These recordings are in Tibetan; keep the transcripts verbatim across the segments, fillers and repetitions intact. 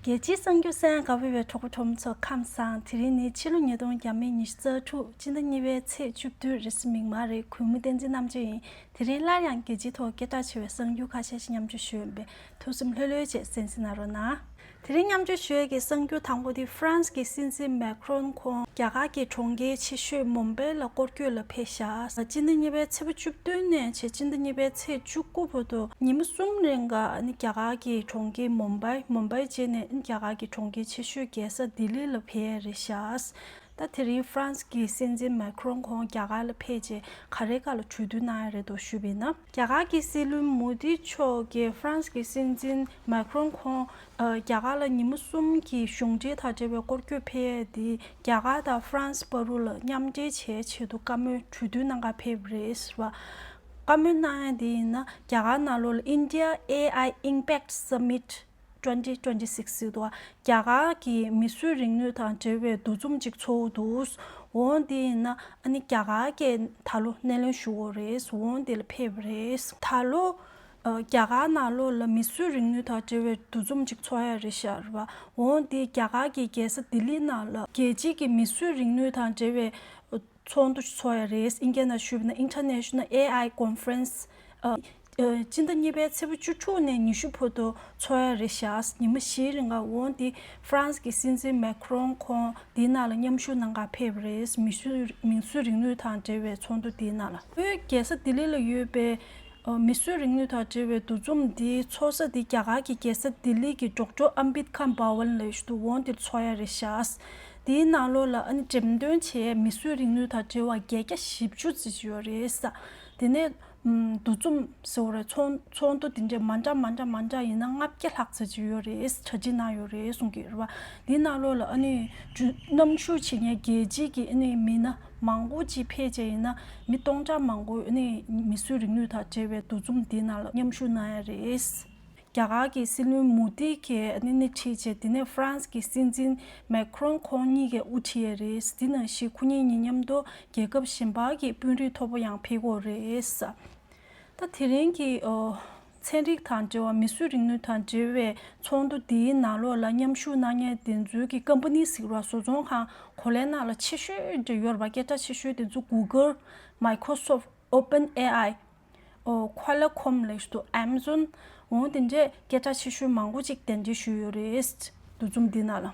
རྒྱལ་སྤྱིའི་གསར་འགྱུར་གསན་ག་བའི་གྲོགས་པོ་གྲོགས་མོ་ཚོ་ཁམས་བཟང་། དེ་རིང་ནི་ཕྱི་ལོ་ཉིས་སྟོང་ཉི་ཤུ་རྩ་དྲུག་སྤྱི་ཟླ་གཉིས་པའི་ཚེས་བཅུ་བདུན་རེས་གཟའ་མིག་དམར་རེད། གུས་མོ་བསྟན་འཛིན་རྣམ་དཔྱོད་ཡིན། དེ་རིང་སླར་ཡང་རྒྱལ་སྤྱིའི་ཐོག་སྐད་གྲགས་ཆེ་བའི་གསར་འགྱུར་ཁ་ཤས་ཤིག་མཉམ་སྤྱོད་ཞུ་ཡོད་པས་ཐུགས་སེམས་ལྷོད་ལྷོད་བྱས་གསན་གཟིགས་གནང་རོགས་གནང་། དེ་རིང་མཉམ་སྤྱོད་ཞུ་ཡས་ཀྱི་གསར་འགྱུར་དང་པོ་དེ་ཧྥ་རན་སི་གི་སྲིད་འཛིན་མེག་རོན་ཁོང་རྒྱ་གར་གྱི་གྲོང་ཁྱེར་ཆེ་ཤོས་མུམ་བྷའི་ལ་སྐོར་སྐྱོད་ལ་ཕེབས་ཤག་སྤྱི་ཟླ་གཉིས་པའི་ཚེས་པ་བཅུ་བདུན་ནས་བྱས་སྤྱི་ཟླ་གཉིས་པའི་ཚེས་བཅུ་དགུ་བར་དུ་ཉི་མ་གསུམ་རིང་ག་ནི་རྒྱ་གར་གྱི་གྲོང་ཁྱེར་མུམ་བྷའི་མུམ་བྷའི་རྗེས་ནས་རྒྱ་གར་གྱི་གྲོང་ཁྱེར་ཆེ་ཤོས་རྒྱལ་ས་ལྡི་ལི་ལ་ཕེབས་ཡས་རེད་ཤག་ད་དེ་རིང་ཧྥ་རན་སི་གི་སྲིད་འཛིན་མེག་རོན་ཁོང་རྒྱ་གར་ལ་ཕེབས་རྗེས་ག་རེ་ག་ལ་གྲོས་བསྡུར་གནང་ཡ་རེད་འདུག་ཞུས་པ་ཡིན་ན། རྒྱ་གར་གྱི་སྲིད་བློན་མོ་དི་མཆོག་གིས་ཧྥ་རན་སི་གི་སྲིད་འཛིན་མེག་རོན་ཁོང་ཨ། རྒྱ་གར་ལ་ཉི་མ་གསུམ་གྱི་གཞུང་འབྲེལ་དང་འབྲེལ་བའི་སྐོར་སྐྱོད་ཕེབས་ཡས་དེ་རྒྱ་གར་དང་ཧྥ་རན་སི་བར་དུ་ལ་མཉམ་འབྲེལ་བྱེད་ཆེད་དུ་བཀའ་མོལ་གྲོས་བསྡུར་གནང་གར་ཕེབས་པ་རེད་ཟེར་བ། བཀའ་མོལ་གནང་ཡས་དེ་ཡིན་ན་རྒྱ་གར་ནང་ལོགས་ལ་India A I Impact Summit twenty twenty-six ཟེར་འདུག་རྒྱ་གར་གྱི་མིས་བཟོས་རིག་ནུས་དང་འབྲེལ་བའི་འདུ་འཛོམས་ཅིག་ཚོགས་འདུག་འོང་དེ་ཡིན་ན་ཨ་ནི་རྒྱ་གར་གྱི་ད་ལོ་སྣེ་ལེན་ཞུ་འོ་རེད། འོང་དེ་ལ་ཕེབས་པ་རེད། ད་ལོ་ཨ། རྒྱ་གར་ནང་ལོགས་ལ་མིས་བཟོས་རིག་ནུས་དང་འབྲེལ་བའི་འདུ་འཛོམས་ཅིག་ཚོགས་ཡ་རེད་ཤག་རེད་བ། འོང་དེ་རྒྱ་གར་གྱི་རྒྱལ་ས་ལྡི་ལི་ནང་ལ་རྒྱལ་སྤྱིའི་གི་མིས་བཟོས་རིག་ནུས་དང་འབྲེལ་བའི་ཚོགས་འདུ་ཚོགས་ཡ་རེད། ཨིན་སྐད་ནང་ཞུས་པ་ན་International A I Conference ཨ། ཨ། སྤྱི་ཟླ་གཉིས་པའི་ཚེས་པ་བཅུ་དྲུག་ནས་ཉི་ཤུ་བར་དུ་ཚོགས་ཡ་རེད་ཤག་ཉི་མ་བཞིའི་རིང་ལ་འོང་དེ་ཧྥ་རན་སི་གི་སྲིད་འཛིན་མེག་རོན་ཁོང་དེའི་ནང་ལ་མཉམ་ཞུགས་གནང་གར་ཕེབས་པ་རེད། མིས་བཟོས་མིས་བཟོས་རིག་ནུས་དང་འབྲེལ་བའི་ཚོགས་འདུ་དེའི་ནང་ལ། བོད་རྒྱལ་ས་ལྡི་ལི་ལ་ཡོད་པའི་ཨ། མིས་བཟོས་རིག་ནུས་དང་འབྲེལ་བའི་འདུ་འཛོམས་འདིའི་ཚོགས་ས་དེ་རྒྱ་གར་གྱི་རྒྱལ་ས་ལྡི་ལི་གི་ཌོག་ཊར་ཨམ་བྷེད་ཀར་བྷ་ཝན་ལ་ཞུ་འོང་དེར་ཚོགས་ཡ་རེད་ཤག་དེའི་ནང་ལོགས་ལ་ཨ་ནི་འགྲེམས་སྟོན་བྱས་མིས་བཟོས་རིག་ནུས་དང་འབྲེལ་བ་བརྒྱད་བརྒྱ་བཞི་བཅུ་ཙམ་ཡོད་རེད་ས། དེ་ནས་ཨམ། འདུ་འཛོམས་ཟེར་བ་རེད། ཚོགས་ཚོགས་འདུ་དེ་འདྲས་མ་འདྲ་མ་འདྲ་མ་འདྲ་ཡིན་ན་ལྔ་བརྒྱ་ལྷག་ཙམ་ཅིག་ཡོད་རེད། གྲ་སྒྲིག་གནང་ཡོད་རེད་གསུང་གི་རེད་བ། དེའི་ནང་ལོགས་ལ་ཨ་ནི་ཇུ་རྣམ་ཞུ་བྱེད་མཁན་རྒྱལ་སྤྱིའི་གི་ཨ་ནི་མི་སྣ་མང་པོ་ཅིག་ཕེབས་བྱས་ཡིན་ན་མི་སྟོང་ཕྲག་མང་པོ་ཨ་ནི་མིས་བཟོས་རིག་ནུས་དང་འབྲེལ་བའི་འདུ་འཛོམས་དེའི་ནང་ལ་མཉམ་ཞུགས་གནང་ཡ་རེད། རྒྱ་གར་གྱི་སྲིད་བློན་མོ་དི་གིས་ཨ་ནི་སྣེ་ཁྲིད་བྱས་དེ་ནས་ཧྥ་རན་སི་གི་སྲིད་འཛིན་མེག་རོན་ཁོང་གཉིས་ཀས་དབུ་ཁྲིད་ཡ་རེད། དེ་ནང་བཞིན་ཁོ་གཉིས་གཉིས་མཉམ་དུ་རྒྱལ་ཁབ་གཞན་པ་གི་དཔོན་རིགས་མཐོ་པོ་ཡང་ཕེབས་ཀྱི་ཡོད་རེད། ད་དེ་རིང་གི་ཨོ། ཚན་རིག་དང་འབྲེལ་བ་མིས་བཟོས་རིག་ནུས་དང་འབྲེལ་བའི་ཚོགས་འདུ་འདིའི་ནང་ལོགས་ལ་མཉམ་ཞུགས་གནང་མཁན་དེ་ཚོའི་གི་ཀམ་པ་ནི་ཟེར་བ་བཟོ་ཚོང་ཁང་གོ་ལའི་ནང་ལ་ཆེ་ཤོས་འདྲ་ཡོད་རེད་པ། སྐད་གྲགས་ཆེ་ཤོས་དེ་ཚོ་Google, Microsoft, OpenAI, ཨོ། Qualcomm ལབ་ཞིག་འདུག Amazon འོང་དེ་འདྲས་སྐད་གྲགས་ཆེ་ཤོས་མང་པོ་ཅིག་གདན་འདྲེན་ཞུས་ཡོད་རེད། འདུ་འཛོམས་འདི་ནང་ལ།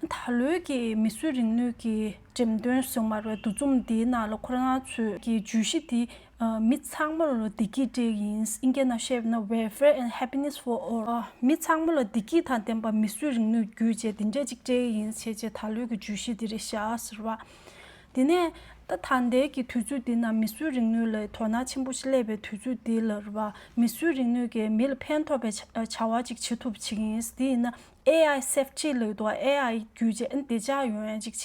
ད་ལོའི་གི་མིས་བཟོས་རིག་ནུས་ཀྱི་འགྲེམས་སྟོན་སོང་མ་རེད། འདུ་འཛོམས་འདིའི་ནང་ལ་ཁོ་རང་ཚོའི་གི་བརྗོད་གཞི་འདི་ཨ། མི་ཚང་མ་ལ་བདེ་སྐྱིད་སྤྲད་ཀྱི་ཡིན། ཨིན་སྐད་ནང་བཤད་པ་ན་Welfare and Happiness for All. ཨ། མི་ཚང་མ་ལ་བདེ་སྐྱིད་དང་ལྡན་པ་མིས་བཟོས་རིག་ནུས་བརྒྱུད་བྱས་འདི་འདྲས་ཅིག་སྤྲད་ཀྱི་ཡིན་བྱས་བྱས་ད་ལོའི་གི་བརྗོད་གཞི་འདི་རེད་ཤག་ཟེར་བ། དེ་ནས་ད་ད་ལྟའི་གི་དུས་ཚོད་འདི་ན་མིས་བཟོས་རིག་ནུས་ལ་དོ་སྣང་ཆེན་པོ་ཞིག་སླེབས་པའི་དུས་ཚོད་འདི་ལ་རེད་བ། མིས་བཟོས་རིག་ནུས་ཀྱིས་མི་ལ་ཕན་ཐོགས་པའི་བྱ་བྱ་བ་ཅིག་བྱེད་ཐུབ་བྱེད་ཀྱི་ཡིན། དེ་ཡིན་ན་ཨེ་ཨའི་སེབ་ཊི་ལབ་འདུག་ཨེ་ཨའི་བརྒྱུད་བྱས་ཨ་ནི་བདེ་འཇགས་ཡོང་ཡ་ཅིག་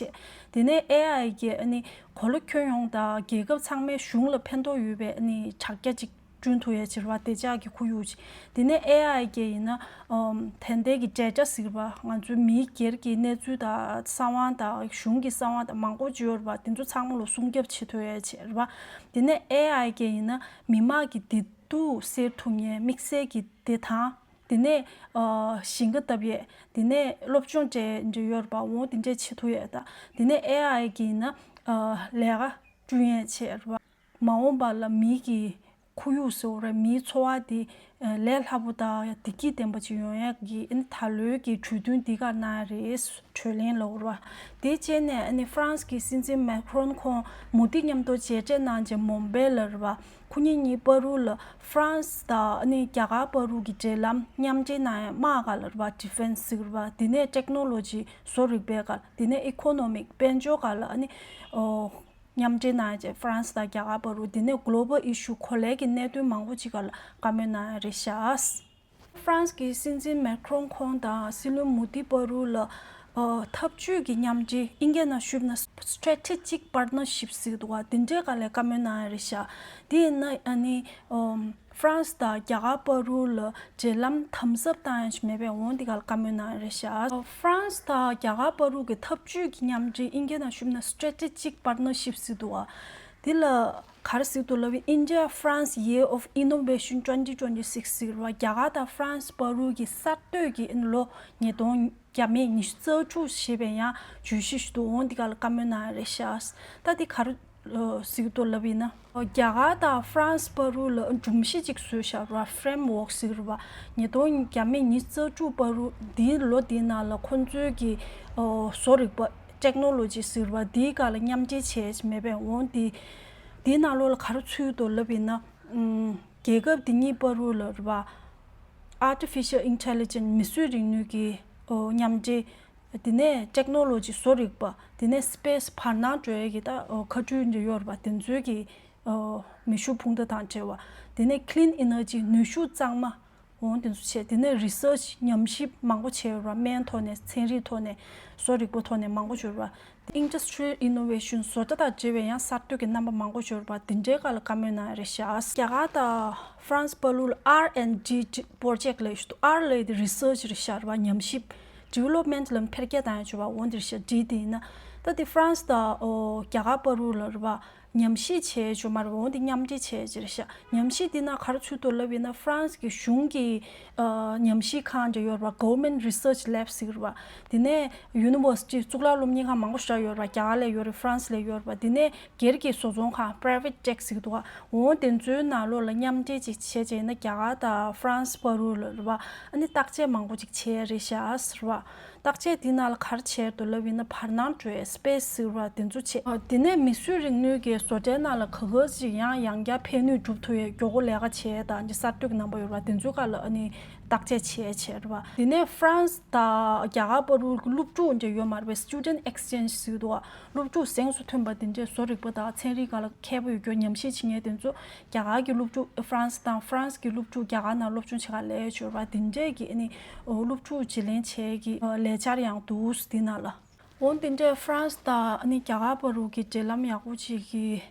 བྱེད། དེ་ནས་ཨེ་ཨའི་གིས་ཨ་ནི་གོ་ལ་ཁྱོན་ཡོངས་དང་རྒྱལ་ཁབ་ཚང་མའི་གཞུང་ལ་ཕན་ཐོགས་ཡོད་པའི་ཨ་ནི་དྲ་རྒྱ་ཅིག་བསྐྲུན་ཐུབ་ཡ་ཅིག་རེད་བ། བདེ་འཇགས་ཀྱི་ཁོར་ཡུག་ཅིག་དེ་ནས་ཨེ་ཨའི་གིས་ཡིན་ན་ཨམ། ད་ལྟའི་གི་ཌེ་ཊ་ཟེར་བ་ང་ཚོའི་མིའི་སྒེར་གྱི་གནས་ཚུལ་དང་གསང་བ་དང་གཞུང་གི་གསང་བ་དང་མང་པོ་ཅིག་ཡོད་རེད་བ། དེ་ཚོ་ཚང་མ་ལ་སྲུང་སྐྱོབ་བྱེད་ཐུབ་ཡ་ཅིག་རེད་བ། དེ་ནས་ཨེ་ཨའི་གིས་ཡིན་ན་མི་མང་གི་བདེ་སྡུག་སེལ་ཐུབ་མཁན་དམིགས་བསལ་གྱི་བདེ་ཐང་། དེ་ནས་ཨ། ཞིང་ཁ་བཏབ་ཡས། དེ་ནས་སློབ་སྦྱོང་སྤྲད་འདྲ་ཡོད་རེད་པ། འོ་དེ་འདྲས་བྱེད་ཐུབ་ཡས་ད། དེ་ནས་ཨེ་ཨའི་གིས་ཡིན་ན་ཨ། ལས་ཀ་བསྐྲུན་ཡས་བྱས་རེད་པ། མ་འོངས་པ་ལ་མི་གི་ཁོར་ཡུག་ཟེར་བ་རེད། མིའི་འཚོ་བ་དེ་ཨ། ལས་སླ་པོ་དང་བདེ་སྐྱིད་ལྡན་པ་ཅིག་ཡོང་ཡས་ཀྱི་ཨ་ནི་ད་ལོའི་གི་གྲོས་མཐུན་འདི་གར་གནང་ཡས་རེད། གྲོས་གླེང་ལབ་རེད་པ། དེ་རྗེས་ནས་ཨ་ནི་ཧྥ་རན་སི་གི་སྲིད་འཛིན་མེག་རོན་ཁོང་མོ་དི་མཉམ་དུ་མཇལ་འཕྲད་གནང་རྗེས་མོམ་བྷའི་ལ་རེད་པ། ཁོ་གཉིས་གཉིས་བར་དུ་ལ་ཧྥ་རན་སི་དང་ཨ་ནི་རྒྱ་གར་བར་དུ་གི་འབྲེལ་ལམ་མཉམ་འབྲེལ་གནང་ཡ་དམག་སྒང་ལ་རེད་པ། ཌི་ཕེན་སི་ཟེར་གི་རེད་པ། དེ་ནས་ཊེག་ནོ་ལོ་ཇི་བཟོ་རིག་པའི་སྒང་། དེ་ནས་ཨི་ཀོ་ནོ་མིག་དཔལ་འབྱོར་སྒང་ལ་ཨ་ནི་ཨོ་མཉམ་འབྲེལ་གནང་ཡ་བྱས་ཧྥ་རན་སི་དང་རྒྱ་གར་བར་དུ། དེ་ནས་གོ་ལོ་བལ་ཨི་ཤུ་གོ་ལའི་གི་གནད་དོན་མང་པོ་ཅིག་སྒང་ལ་བཀའ་མོལ་གནང་ཡ་རེད་ཤག་ཧྥ་རན་སི་གི་སྲིད་འཛིན་མེག་རོན་ཁོང་དང་སྲིད་བློན་མོ་དི་བར་དུ་ལ་ཨ། འཐབ་ཇུས་ཀྱི་མཉམ་འབྲེལ། ཨིན་སྐད་ནང་ཞུས་ན་Strategic Partnership ཟེར་གི་འདུག་བ། དེ་འདྲའི་སྒང་ལ་བཀའ་མོལ་གནང་ཡ་རེད་ཤག་དེ་ཡིན་ན་ཨ་ནི་ཨམ། ཧྥ་རན་སི་དང་རྒྱ་གར་བར་དུ་ལ་འབྲེལ་ལམ་དམ་ཟབ་བཏང་ཡ་ཞིག་མེད་པའི་འོང་དེ་སྒང་ལ་བཀའ་མོལ་གནང་ཡ་རེད་ཤག་ཧྥ་རན་སི་དང་རྒྱ་གར་བར་དུ་གི་འཐབ་ཇུས་ཀྱི་མཉམ་འབྲེལ། ཨིན་སྐད་ནང་ཞུས་ན་Strategic Partnership ཟེར་གི་འདུག་བ། འདི་ལ་ག་རེ་ཟེར་འདུག་ལབ་ཡིན། India France Year of Innovation twenty twenty-six ཟེར་བ། རྒྱ་གར་དང་ཧྥ་རན་སི་བར་དུ་གི་གསར་གཏོད་ཀྱི་ལོ་ཉིས་སྟོང་བརྒྱ་མེད་ཉི་ཤུ་རྩ་དྲུག་ཞེས་པའི་ཡང་བརྗོད་གཞི་ཞིག་འདུག་འོང་འདི་ག་ལ་བཀའ་མོལ་གནང་ཡ་རེད་ཤག་ད་འདི་ག་རེ་ཟེར་འདུག་ལབ་ཡིན་ན། རྒྱ་གར་དང་ཧྥ་རན་སི་བར་དུ་ལ་སྒྲོམ་གཞི་ཅིག་བཟོས་བཞག་ར། Framework ཟེར་བ། ཉིས་སྟོང་བརྒྱ་མེད་ཉི་ཤུ་རྩ་དྲུག་བར་དུ་འདིའི་ལོ་འདིའི་ནང་ལ་ཁོང་ཚོའི་གི་བཟོ་རིག་པ། Technology ཟེར་བ་འདིའི་སྒང་ལ་མཉམ་འབྲེལ་བྱས་མེད་པས། འོང་འདི་འདིའི་ནང་ལོགས་ལ་ག་རེ་ཚུད་འདུག་ལབ་ཡིན་ན། ཨམ། རྒྱལ་ཁབ་འདི་གཉིས་བར་དུ་ལ་རེད་བ། Artificial Intelligence མིག་གཟུགས་རིག་ནུས་ཀྱི་ཨོ་མཉམ་འབྲེལ། དེ་ནས་Technology བཟོ་རིག་པ། དེ་ནས་Space བར་སྣང་འགྲོ་ཡས་ཀྱི་ད་ཨོ་མཁའ་འགྲུལ་འདི་ཡོད་རེད་བ། དེ་ཚོའི་གི་ཨོ་མེ་ཤུགས་འཕུང་མདའ་དང་བྲལ་བ། དེ་ནས་Clean Energy ནུས་ཤུགས་གཙང་མ། འོང་དེ་ཚོ་བྱས། དེ་ནས་Research ཉམས་ཞིབ་མང་པོ་བྱས་ཡོད་རེད་བ། སྨན་ཐོག་ནས། ཚན་རིག་ཐོག་ནས། བཟོ་རིག་པ་ཐོག་ནས་མང་པོ་བྱས་ཡོད་རེད་བ། Industrial Innovation བཟོ་གྲྭ་དང་འབྲེལ་བའི་ཡང་གསར་གཏོད་ཀྱི་རྣམ་པ་མང་པོ་བྱས་ཡོད་རེད་བ། དེ་འདྲའི་སྒང་ལ་བཀའ་མོལ་གནང་ཡ་རེད་ཤག་རྒྱ་གར་དང་ཧྥ་རན་སི་བར་དུ་ལ་R and D project ལབ་ཡ་ཞིག་འདུག R ལབ་ཡ་དེ་Research རེད་ཤག་རེད་བ། ཉམས་ཞིབ། Development ལབ་ན་འཕེལ་རྒྱས་བཏང་ཡ་བྱས་རེད་བ། འོང་དེ་རེད་ཤག D དེ་ཡིན་ན། ད་དེ་ཧྥ་རན་སི་དང་ཨོ་རྒྱ་གར་བར་དུ་ལ་རེད་བ། ཉམས་ཞིབ་བྱས་བྱུང་མ་རེད། འོང་འདི་མཉམ་འབྲེལ་བྱས་ཅིག་རེད་ཤག་ཉམས་ཞིབ་འདི་ནང་ག་རེ་ཚུད་འདུག་ལབ་ཡིན་ན། ཧྥ་རན་སི་གི་གཞུང་གི་ཨ་ཉམས་ཞིབ་ཁང་འདྲ་ཡོད་རེད་བ། Government Research Lab ཟེར་གི་རེད་བ། དེ་ནས་University གཙུག་ལག་སློབ་གཉེར་ཁང་མང་པོ་ཞིག་ཡོད་རེད་བ། རྒྱ་གར་ལ་ཡོད་རེད། ཧྥ་རན་སི་ལ་ཡོད་རེད་བ། དེ་ནས་སྒེར་གྱི་བཟོ་ཚོང་ཁང་། Private Tech ཟེར་གི་འདུག་བ། འོང་དེ་ཚོའི་ནང་ལོགས་ལ་མཉམ་འབྲེལ་ཅིག་བྱས་བྱས་ན། རྒྱ་གར་དང་ཧྥ་རན་སི་བར་དུ་ལ་རེད་བ། ཨ་ནི་བརྟག་དཔྱད་མང་པོ་ཅིག་བྱས་རེད་ཤག་ཟེར་བ། བརྟག་དཔྱད་འདི་ནང་ལ་ག་རེ་བྱས་འདུག་ལབ་ཡིན་ན། བར་སྣང་འགྲོ་ཡས་Space ཟེར་བ་དེ་ཚོ་བྱས། ཨ་དེ་ནས་མིག་གཟུགས་རིག་ནུས་ཀྱི་བཟོ་གྲྭའི་ནང་ལ་ག་ག་ཅིག་ཡང་ཡང་བསྐྱར་ཕན་ནུས་སྒྲུབ་ཐུབ་ཡས། མགྱོགས་པོ་ལས་ཀ་བྱས་དང་ཅིག་གསར་གཏོད་ཀྱི་རྣམ་པ་ཡོད་རེད་བ། དེ་ཚོའི་སྒང་ལ་ཨ་ནི་བརྟག་དཔྱད་བྱས་བྱས་རེད་བ། དེ་ནས་ཧྥ་རན་སི་དང་རྒྱ་གར་བར་དུ་གི་སློབ་ཕྲུག་འདྲ་ཡོད་མ་རེད་པས། Student Exchange ཟེར་འདུག་བ། སློབ་ཕྲུག་གཟེངས་སུ་ཐོན་པ་དེ་འདྲས་བཟོ་རིག་པ་དང་ཚན་རིག་སྒང་ལ་མཁས་པོ་ཡོད་རྒྱུ་ཉམས་ཞིབ་བྱེད་མཁན་དེ་ཚོ། རྒྱ་གར་གྱི་སློབ་ཕྲུག་ཧྥ་རན་སི་དང་། ཧྥ་རན་སི་གི་སློབ་ཕྲུག་རྒྱ་གར་ནང་སློབ་སྦྱོང་བྱེད་ག་སླེབས་ཡོད་རེད་བ། དེ་འདྲས་ཀྱི་ཨ་ནི་སློབ་ཕྲུག་བརྗེ་ལེན་བྱེད་ཀྱི་ལས་འཆར་ཡང་འདུག་འདི་ནང་ལ། འོ་དེ་འདྲས་ཧྥ་རན་སི་དང་ཨ་ནི་རྒྱ་གར་བར་དུ་གི་འབྲེལ་ལམ་ཡག་པོ་ཅིག་གི་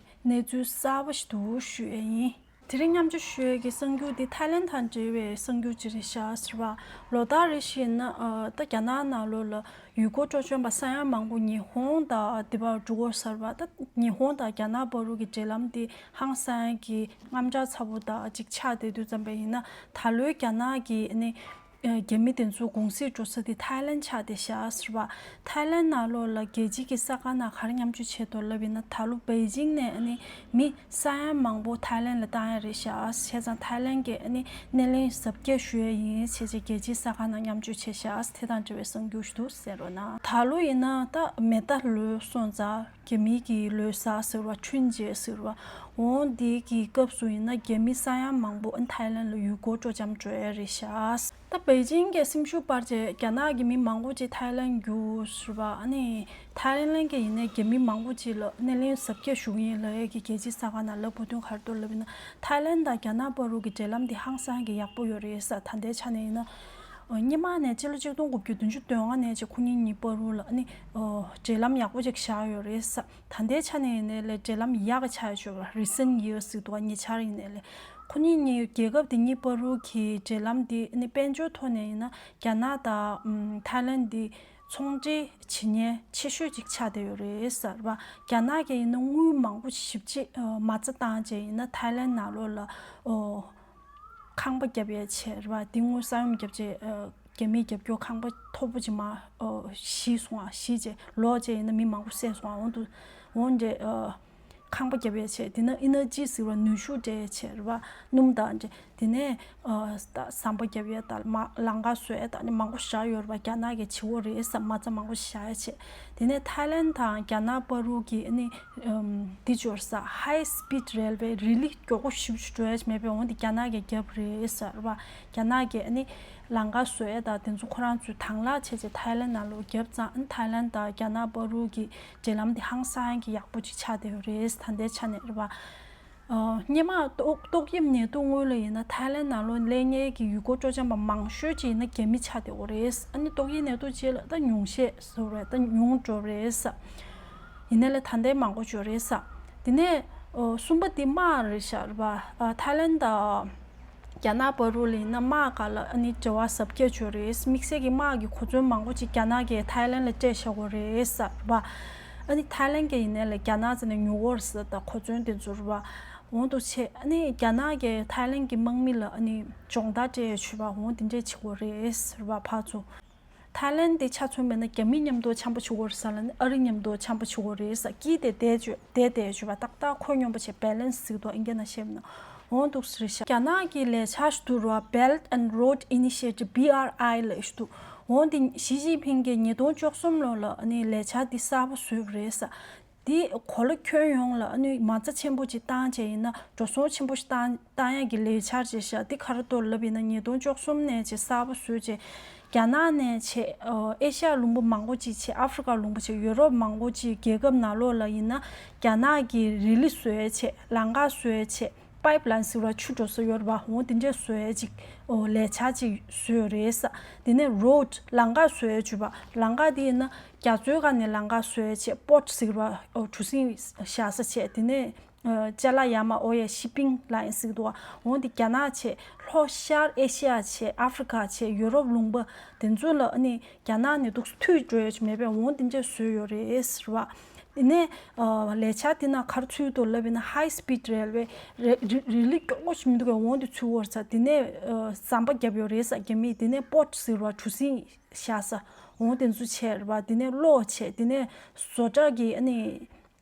གནས་ཚུལ་གསར་པ་ཞིག་འདུག་ཞུ་ཡས་ཡིན། དེ་རིང་མཉམ་སྤྱོད་ཞུ་ཡས་ཀྱི་གསར་འགྱུར་འདི་ཐའི་ལན་དང་འབྲེལ་བའི་གསར་འགྱུར་ཅིག་རེད་ཤག་ཟེར་བ། ལོ་ལྟར་རེ་བཞིན་ཨ་ད་རྒྱ་ནག་ནང་ལོགས་ལ་ཡུལ་སྐོར་སྤྲོ་འཆམ་པ་ས་ཡ་མང་པོ་ཉི་ཧོང་དང་འདི་བར་འགྲོ་གི་ཡོད་ཟེར་བ། ད་ཉི་ཧོང་དང་རྒྱ་ནག་བར་དུ་གི་འབྲེལ་ལམ་འདི་ཧང་སང་གི་དངངས་སྐྲག་ཚ་པོ་དང་ཅིག་ཆགས་བསྡད་དུས་ཙམ་པ་ཡིན་ན། ད་ལོའི་རྒྱ་ནག་གི་ཨ་ནི་རྒྱ་མི་དེ་ཚོ་དགོང་ཟས་འགྲོ་ས་དེ་ཐའི་ལན་ཆགས་བསྡད་ཤག་ཟེར་བ། ཐའི་ལན་ནང་ལོགས་ལ་རྒྱལ་སྤྱི་གི་གསར་ཁང་ནང་ག་རེ་མཉམ་སྤྱོད་བྱས་འདུག་ལབ་ཡིན་ན། ད་ལོ་པེ་ཅིང་ནས་ཨ་ནི་མི་ས་ཡ་མང་པོ་ཐའི་ལན་ལ་བཏང་ཡ་རེད་ཤག་བྱས་ཙང་ཐའི་ལན་གྱི་ཨ་ནི་སྣེ་ལེན་གཟབ་རྒྱས་ཞུ་ཡ་ཡིན་བྱས་བྱས་རྒྱལ་སྤྱིའི་གསར་ཁང་ནང་མཉམ་སྤྱོད་བྱས་ཤག་དེ་དང་འབྲེལ་བའི་གསར་འགྱུར་ཞིག་འདུག་ཟེར་རོ་ན། ད་ལོ་ཡིན་ན་ད་མེ་རྟ་ལོའི་སོང་ཙང་རྒྱ་མི་གི་ལོ་གསར་ཟེར་བ། ཁྲུན་ཅེ་ཟེར་བ། འོང་འདི་གི་སྐབས་སུ་ཡིན་ན་རྒྱ་མི་ས་ཡ་མང་པོ་ཨ་ཐའི་ལན་ལ་ཡུལ་སྐོར་སྤྲོ་འཆམ་འགྲོ་ཡ་རེད་ཤག་ད་པེ་ཅིང་གི་སེམས་ཤུགས་སྤར་བྱས་རྒྱ་ནག་གི་མི་མང་པོ་ཅིག་ཐའི་ལན་རྒྱུགས་ཟེར་བ། ཨ་ནི་ཐའི་ལན་གི་ཡིན་ནའི་རྒྱ་མི་མང་པོ་ཅིག་ལ་སྣེ་ལེན་གཟབ་རྒྱས་ཞུ་གི་ཡིན་ལབ་ཡས་ཀྱི་རྒྱལ་སྤྱིའི་གསར་ཁང་ནང་ལབ་དགོས་དོན་ག་རེ་འདུག་ལབ་ཡིན་ན། ཐའི་ལན་དང་རྒྱ་ནག་བར་དུ་གི་འབྲེལ་ལམ་འདི་ཧང་སང་གི་ཡག་པོ་ཡོད་རེད་ས། ད་ལྟའི་ཆ་ནས་ཡིན་ན། ཨོ་སྔོན་མ་ནས་སྤྱི་ལོ་ཆིག་སྟོང་དགུ་བརྒྱ་བདུན་ཅུ་དོན་ལྔ་ནས་ཅིག་ཁོ་གཉིས་གཉིས་བར་དུ་ལ་ཨ་ནི་ཨོ་འབྲེལ་ལམ་ཡག་པོ་ཅིག་བཞག་ཡོད་རེད་ས། ད་ལྟའི་ཆ་ནས་ཡིན་ནའི་ལས་འབྲེལ་ལམ་ཡག་ག་ཆགས་ཡོད་ཅོག་རེ་སན་ཡིར་ཟེར་འདུག་བ། ཉེ་ཆར་ཡིན་ནའི་ལས་ཁོ་གཉིས་གཉིས་རྒྱལ་ཁབ་དེ་གཉིས་བར་དུ་གི་འབྲེལ་ལམ་འདི་ཨ་ནི་དཔལ་འབྱོར་ཐོག་ནས་ཡིན་ན་རྒྱ་ནག་དང་ཨམ་ཐའི་ལན་འདི་ཚོང་འབྲེལ་བྱེད་མཁན་ཆེ་ཤོས་ཅིག་ཆགས་བསྡད་ཡོད་རེད་ཟེར་བ། རྒྱ་ནག་གིས་ཡིན་ན་དངུལ་མང་པོ་ཞིབ་ཅིག་ཨ་མ་རྩ་བཏང་བྱས་ཡིན་ན་ཐའི་ལན་ནང་ལོགས་ལ་ཨོ། ཁང་པ་བརྒྱབ་ཡས་བྱས་རེད་བ། དེ་སྔོན་ས་ཡོམ་བརྒྱབ་བྱས་ཨ་རྒྱ་མིས་རྒྱབ་སྐྱོར་ཁང་པ་མཐོ་པོ་ཅིག་མར་ཨ་ཞིག་སོང་བ། ཞིག་བྱས་ལོག་བྱས་ཡིན་ན་མི་མང་པོ་བསད་སོང་བ། འོང་དུ་འོང་འདྲས་ཨ་ཁང་པ་བརྒྱབ་ཡས་བྱས། དེ་ནས་ཨི་ནར་ཇི་ཟེར་བ་ནུས་ཤུགས་སྤྲད་ཡས་བྱས་རེད་བ། སྣུམ་དང་འདྲས། དེ་ནས་ཨ་ཟམ་པ་བརྒྱབ་ཡས་དང་མ་ལམ་ཁ་བཟོ་ཡས་དང་ནི་མང་པོ་བཞག་ཡོད་རེད་བ། རྒྱ་ནག་གིས་བྱེད་འོ་རེད་ཟེར། མ་རྩ་མང་པོ་བཞག་ཡས་བྱས། དེ་ནས་ཐའི་ལན་དང་རྒྱ་ནག་བར་དུ་གི་ཨ་ནི་ཨམ་འདི་འབྱོར་ས་High Speed Railway རི་ལི་མགྱོགས་པོ་ཞིབ་ཞིབ་འགྲོ་ཡས་མེད་པའི་འོང་དེ་རྒྱ་ནག་གིས་བརྒྱབ་རེད་ཟེར་བ། རྒྱ་ནག་གིས་ཨ་ནི་ལམ་ཁ་བཟོ་ཡས་དང་དེ་ཚོ་ཁོ་རང་ཚོས་དང་ལེན་བྱས་བྱས་ཐའི་ལན་ནང་ལོགས་བརྒྱབ་ཙང་ཨ་ནི་ཐའི་ལན་དང་རྒྱ་ནག་བར་དུ་གི་འབྲེལ་ལམ་དེ་ཧང་སང་གི་ཡག་པོ་ཅིག་ཆགས་བསྡད་ཡོད་རེད། ད་ལྟའི་ཆ་ནས་རེད་བ། ཨ་སྔོན་མ་ཏོག་ཏོག་དབྱིབས་ནད་དུག་སྔོན་ལ་ཡིན་ན་ཐའི་ལན་ནང་ལོགས་སླེབས་མཁན་གྱི་ཡུལ་སྐོར་སྤྲོ་འཆམ་པ་མང་ཤོས་ཅིག་ཡིན་ན་རྒྱ་མི་ཆགས་བསྡད་ཡོད་རེད། ཨ་ནི་ཏོག་དབྱིབས་ནད་དུག་ཅིག་ལ་ད་ཉུང་ཤས་བཟོ་རེད། ད་ཉུང་འགྲོ་རེད་ས། ཡིན་ནའི་ལས་ད་ལྟའི་མང་པོ་ཅིག་ཡོད་རེད་ས། དེ་ནས་ཨོ་གསུམ་པ་དེ་དམག་རེད་ཤག་རེད་པ། ཨ་ཐའི་ལན་དང་རྒྱ་ནག་བར་དུ་ལ་ཡིན་ན་དམག་སྒང་ལ་ཨ་ནི་འབྲེལ་བ་གཟབ་རྒྱས་ཅིག་ཡོད་རེད། དམིགས་བསལ་གྱི་དམག་གི་གོ་མཚོན་མང་པོ་ཅིག་རྒྱ་ནག་གིས་ཐའི་ལན་ལ་སྤྲད་བཞག་ཡོད་རེད་ས་རེད་པ། ཨ་ནི་ཐའི་ལན་གྱི་ཡིན་ནའི་ལ་རྒྱ་ནག་ཚོ་ནས་ཉོ་གོ་རེད་ཟེར། ད་གོ་མཚོན་དེ་ཚོ་རེད་བ། འོང་དུ་ཆེ། ཨ་ནི་རྒྱ་ནག་གི་ཐའི་ལན་གྱི་དམག་མི་ལ་ཨ་ནི་སྦྱོང་བརྡར་སྤྲད་ཡོད་ཆུ་བ་འོང་དེ་འདྲས་བྱེད་དགོས་རེད་ཟེར་བ་ཕར་ཚུར། ཐའི་ལན་དེ་ཆ་མཚོན་པས་ན་རྒྱ་མི་མཉམ་དུ་འཆམ་པོ་བྱེད་དགོས་རེད་ཟེར་ལ་ནི་ཨ་རི་མཉམ་དུ་འཆམ་པོ་བྱེད་དགོས་རེད་ཟེར། དཀྱིལ་དེ་བསྡད་བཅུག་བསྡད་བསྡད་བཅུག་པ་ཏག་ཏག་ཁོད་སྙོམས་པོ་བྱས་བེ་ལན་སི་ཟེར་གི་འདུག་ཨིན་སྐད་ནང་བཤད་ན་འོང་འདུག་ཟེར་ཤག་རྒྱ་ནག་གི་ལས་འཆར་ཞིག་འདུག་ར། Belt and Road Initiative B R I ལབ་ཞིག་འདུག་འོང་དེ་ཞི་ཅིན་ཕིང་གིས་ཉིས་སྟོང་བཅུ་གསུམ་ལོ་ལ་ཨ་ནི་ལས་འཆར་འདི་གསར་པ་བཟོས་པ་རེད་ཟེར། འདི་གོ་ལ་ཁྱོན་ཡོངས་ལ་ཨ་ནི་མ་རྩ་ཆེན་པོ་ཅིག་བཏང་བྱས་ཡིན་ན་འགྲོ་སོང་ཆེན་པོ་ཞིག་བཏང་བཏང་ཡག་གི་ལས་འཆར་ཅིག་ཤག་འདི་ག་རེ་གཏོར་ལབ་ཡིན་ན་ཉིས་སྟོང་བཅུ་གསུམ་ནས་ཅིག་གསར་པ་བཟོས་བྱས་རྒྱ་ནག་ནས་བྱས་ཨེ་ཤ་ཡ་ལུང་པ་མང་པོ་ཅིག་བྱས་ཨ་ཧྥི་རི་ཀ་ལུང་པ་བྱས་ཡུ་རོབ་མང་པོ་ཅིག་རྒྱལ་ཁབ་ནང་ལོགས་ལ་ཡིན་ན་རྒྱ་ནག་གི་རི་ལི་བཟོས་བྱས་ལམ་ཁ་བཟོས་བྱས་པའིབ་ལན་ཟེར་བ་ཆུ་འགྲོ་ས་ཡོད་རེད་པ། འོ་དེ་འདྲས་བཟོས་ཅིག་འོ་ལས་འཆར་ཅིག་བཟོས་ཡོད་རེད་ས། དེ་ནས་རོཌ་ལམ་ཁ་བཟོས་བྱས་པ་ལམ་ཁ་དེ་ཡིན་ན་རྒྱ་མཚོའི་སྒང་ནས་ལམ་ཁ་བཟོས་བྱས་པོར་ཊི་ཟེར་བ་འོ་གྲུ་གཟིངས་བཞག་ས་བྱས། དེ་ནས་ཅ་ལག་ཡར་མར་འོ་ཡ་ཤི་པིང་ལ་ཡིན་ཟེར་འདུག་འོ་དེ་རྒྱ་ནག་བྱས་ལྷོ་ཤར་ཨེ་ཤི་ཡ་བྱས་ཨ་ཧྥི་རི་ཀ་བྱས་ཡུ་རོབ་ལུང་པ་དེ་ཚོ་ལ་ཨ་ནི་རྒྱ་ནག་ནས་འདུག་མཐུད་འགྲོ་ཡ་ཅིག་མེད་པས་འོ་དེ་འདྲས་བཟོས་ཡོད་རེད་ཟེར་བ། དེ་ནས་ལས་འཆར་དེ་ནང་ག་རེ་ཚུད་འདུག་ལབ་ཡིན་ན་ཧའི་སི་པིཌ་རེལ་ཝེ་རི་ལི་མགྱོགས་པོ་ཞིག་མི་འདུག་གས། འོང་དེ་ཚུད་ཡོད་རེད་ས། དེ་ནས་ཟམ་པ་བརྒྱབ་ཡོད་རེད་ས་རྒྱ་མིས། དེ་ནས་པོར་ཊི་ཟེར་བ་གྲུ་གཟིངས་བཞག་ས་འོང་དེ་ཚོ་བྱས་རེད་བ། དེ་ནས་གློག་བྱས་དེ་ནས་བཟོ་གྲྭ་གི་ཨ་ནི་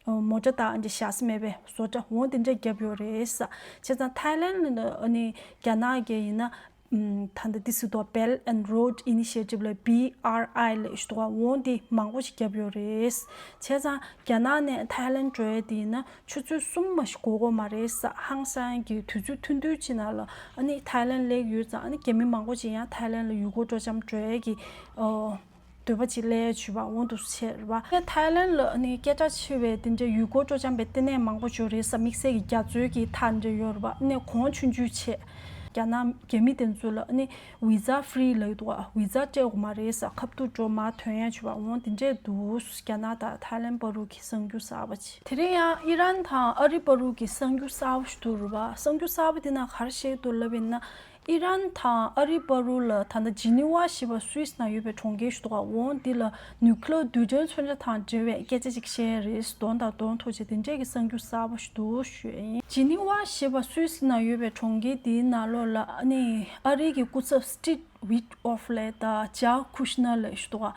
མོ་ཊ་དང་ཨ་འདྲ་བཞག་ས་མེད་པས་བཟོ་གྲྭ་འོང་དེ་འདྲ་བརྒྱབ་ཡོད་རེད་ས། བྱས་ཙང་ཐའི་ལན་ལ་ཨ་ནི་རྒྱ་ནག་གི་ཡིན་ན། ད་ལྟ་འདི་ཟེར་དོ། Belt and Road Initiative ལ་B R I ལ་ཞུ་དོ། འོང་འདི་མང་པོ་ཞིག་བརྒྱབ་ཡོད་རེད། བྱས་ཙང་རྒྱ་ནག་ནས་ཐའི་ལན་འགྲོ་ཡས་དེ་ཡིན་ན་ཆུ་ཚོད་གསུམ་མ་ཞིག་འགོར་གོ་མ་རེད་ས། ཧང་སང་གི་དུས་ཚོད་ཐུང་ཐུང་ཅིག་ནང་ལ་ཨ་ནི་ཐའི་ལན་སླེབས་ཡོད་ཙང་ཨ་ནི་རྒྱ་མི་མང་པོ་ཅིག་ཡང་ཐའི་ལན་ལ་ཡུལ་སྐོར་སྤྲོ་འཆམ་འགྲོ་ཡས་ཀྱི་འོ། འདོད་པ་ཅིག་སླེབས་བྱུང་བ་འོང་དུ་བྱས་རེད་བ། ཐའི་ལན་ལ་ཨ་ནི་སྐད་གྲགས་ཆེ་བའི་དེ་འདྲའི་ཡུལ་སྐོར་སྤྲོ་འཆམ་པའི་ལྟེ་གནས་མང་པོ་ཅིག་ཡོད་རེད་ས། དམིགས་བསལ་གྱི་རྒྱ་མཚོའི་གི་མཐའ་འདྲ་ཡོད་རེད་བ། ཨ་ནི་གོང་ཆུང་ཆུང་བྱས། རྒྱ་ནག་རྒྱ་མི་དེ་ཚོ་ལ་ཨ་ནི་ཝི་ཛ་ཧྥི་རི་ལབ་ཀྱི་འདུག་བ། ཝི་ཛ་སྤྲད་དགོས་མ་རེད་ས། ཁ་ཐུག་འགྲོ་མར་ཐོན་ཡ་བྱུང་བ་འོང་དེ་འདྲས་འདུག་རྒྱ་ནག་དང་ཐའི་ལན་བར་དུ་གི་གསར་འགྱུར་གསར་པ་ཅིག་དེ་རིང་ཡང་ཨི་རན་དང་ཨ་རི་བར་དུ་གི་གསར་འགྱུར་གསར་པ་ཞིག་འདུག་རེད་བ། གསར་འགྱུར་གསར་པ་དེ་ནང་ག་རེ་བཤད་འདུག་ལབ་ཡིན་ན། ཨི་རན་དང་ཨ་རི་བར་དུ་ལ་ད་ལྟ་ཇི་ནི་ཝ་ཞེས་པ་སུད་སི་ནང་ཡོད་པའི་གྲོང་ཁྱེར་ཞིག་འདུག་ག་འོང་འདི་ལ་ནིའུ་ཀི་ལི་ཡར་རྡུལ་ཕྲན་མཚོན་ཆ་དང་འབྲེལ་བའི་སྐད་ཆ་ཅིག་བཤད་རེད། གདོང་དང་གདོང་ཐུག་བྱས་དེ་འདྲས་ཀྱི་གསར་འགྱུར་གསར་པ་ཞིག་འདུག་ཞུ་ཡ་ཡིན། ཇི་ནི་ཝ་ཞེས་པ་སུད་སི་ནང་ཡོད་པའི་གྲོང་ཁྱེར་འདིའི་ནང་ལོགས་ལ་ཨ་ནི་ཨ་རི་གི་སྐུ་ཚབ་སི་ཊིབ་ཝིཊ་ཨོཕ་ལེ་དང་ཇཱ་ཁུ་ཤི་ནར་ལེ་ཞིག་འདུག་ག་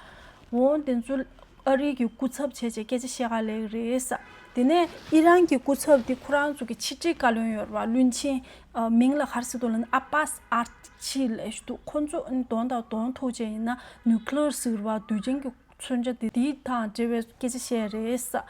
འོང་དེ་ཚོ། ཨ་རི་གི་སྐུ་ཚབ་བྱས་བྱས་སྐད་ཆ་བཤད་ག་སླེབས་རེད་ས། དེ་ནས་ཨི་རན་གྱི་སྐུ་ཚབ་དེ་ཁོ་རང་ཚོ་གི་ཕྱི་དྲིལ་བཀའ་བློན་ཡོད་རེད་བ། བློན་ཆེན་མིང་ལ་ག་རེ་ཟེར་འདུག་ལབ་ན་ཨ་པཱས་ཨར་ཆི་ལབ་ཞིག་འདུག་ཁོ་ཚོ་གདོང་དང་གདོང་ཐུག་བྱས་ཡིན་ན་ནིའུ་ཀི་ལི་ཡར་ཟེར་བ་རྡུལ་ཕྲན་གྱི་མཚོན་ཆ་དེ་དེ་དང་འབྲེལ་བའི་སྐད་ཆ་བཤད་རེད་ས།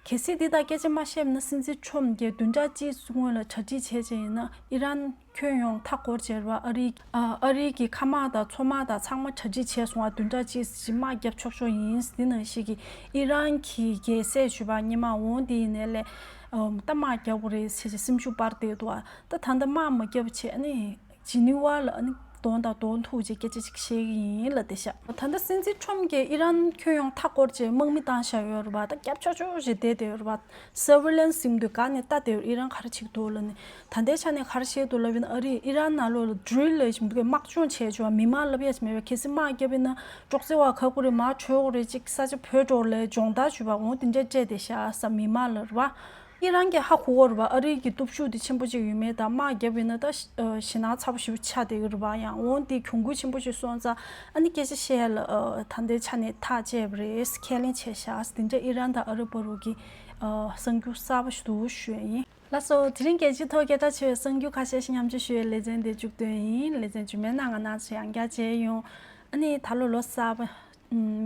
གལ་སྲིད་འདི་དག་སྐད་ཆ་མ་བཤད་ན་སྲིད་འཛིན་ཁྲོམ་གྱིས་བདུན་ཕྲག་གཅིག་སྔོན་ལ་གྲ་སྒྲིག་བྱས་བྱས་ཡིན་ན་ཨི་རན་ཁྱོན་ཡོངས་མཐའ་བསྐོར་བྱས་རེད་བ། ཨ་རི་ཨ་རི་གི་མཁའ་དམག་དང་མཚོ་དམག་དང་ཚང་མ་གྲ་སྒྲིག་བྱས་སོང་བ། བདུན་ཕྲག་གཅིག་ཅིག་དམག་རྒྱབ་ཆོག་ཆོག་ཡིན། འདི་ནང་བཞིན་གྱི་ཨི་རན་གྱི་རྒྱལ་སྲས་ཞུ་བ་སྔོན་མ་འོང་འདི་ཡིན་ནའི་ལས་ད་དམག་རྒྱབ་དགོས་རེད་ཟེར་བྱས་སེམས་ཤུགས་སྤར་བསྡད་འདུག་ད་ད་ལྟ་དམག་མ་རྒྱབ་བྱས་ཨ་ནི། ཇི་ནི་ཝ་ལ་ཨ་ནི་གདོང་དང་གདོང་ཐུག་བྱས་སྐད་ཆ་ཅིག་བཤད་ཀྱི་ཡིན་ལབ་བསྡད་ཤག་ད་ལྟ་སྲིད་འཛིན་ཁྲོམ་གྱིས་ཨི་རན་ཁྱོན་ཡོངས་མཐའ་བསྐོར་བྱས་དམག་མི་བཏང་བཞག་ཡོད་རེད་བ། ད་རྒྱབ་ཆོག་ཆོག་བྱས་བསྡད་བསྡད་ཡོད་རེད་བ། སར་ཝེ་ལན་སི་ཟེར་དུས་ག་ནས་ལྟ་བསྡད་ཡོད། ཨི་རན་ག་རེ་བྱེད་ཀྱི་འདུག་ལབ་ནས། ད་ལྟའི་ཆ་ནས་ག་རེ་བཤད་འདུག་ལབ་ཡིན་ན་ཨ་རི་ཨི་རན་ནང་ལོགས་ལ་ཌི་རིལ་ལབ་བཞིན་འདུག་གས། དམག་སྦྱོང་བྱས་བྱས་བ། མི་མང་ལབ་ཡ་ཅིག་མེད་པས། གལ་སྲིད་དམག་རྒྱབ་ཡིན་ན་ཅོག་ཙེ་བ་ཁག་པོ་རེད། མར་བྲོས་དགོས་རེད། ཅིག་ས་ཆ་བོད་འགྲོ་ལས་སྦྱོང་བརྡར་ཞུ་བ་འོང་དེ་འདྲས་སྤྲད་བསྡད་ཤག་ས། མི་མང་ལ་རེད་བ། ཨི་རན་གྱིས་ཧ་གོ་གོ་རེད་བ། ཨ་རི་གི་སྟོབས་ཤུགས་དེ་ཆེན་པོ་ཅིག་ཡོད་མེད་དང་། དམག་རྒྱབ་ཡིན་ན་ད་ཞེད་སྣང་ཚ་པོ་ཞེ་པོ་ཆགས་བསྡད་ཀྱི་རེད་བ། ཡང་འོང་དེ་གྱོང་གུད་ཆེན་པོ་ཞིག་སོང་ཙང་ཨ་ནི་སྐད་ཆ་བཤད་ཡ་ལ་ད་ལྟའི་ཆ་ནས་ཐག་བཅད་པ་རེད། ཁས་ལེན་བྱས་ཤག་དེ་འདྲ་ཨི་རན་དང་ཨ་རི་བར་དུ་གི་གསར་འགྱུར་གསར་པ་ཞིག་འདུག་ཞུ་ཡ་ཡིན། ལགས་སོ། དེ་རིང་རྒྱལ་སྤྱིའི་ཐོག་སྐད་གྲགས་ཆེ་བའི་གསར་འགྱུར་ཁ་ཤས་ཤིག་མཉམ་སྤྱོད་ཞུ་བའི་ལེ་ཚན་འདི་མཇུག་བསྡུས་ཡིན། ལེ་ཚན་རྗེས་མའི་ནང་ང་རང་ཚོ་ཡང་བསྐྱར་མཇལ་ཡོང་། ཨ་ནི་ད་ལོ་ལོ་གསར་པ།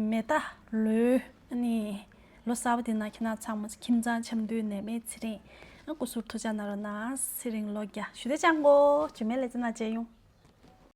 མེ་རྟ་ལོའི་ཨ་ནི་ལོ་གསར་པ་འདི་ནང་ཁྱེད་རང་ཚང་མ་ཁྱིམ་ཚང་འཆམ་མཐུན་ནད་མེད་ཚེ་རིང་། ཨ་སྐུ་གཟུགས་ཐུགས་ཅག་ན་རོ་ན་ཚེ་རིང་ལོ་བརྒྱ་ཞུ་བདེ་ཅང་གོ། རྗེས་མའི་ལེ་ཚན་ནང་མཇལ་ཡོང་།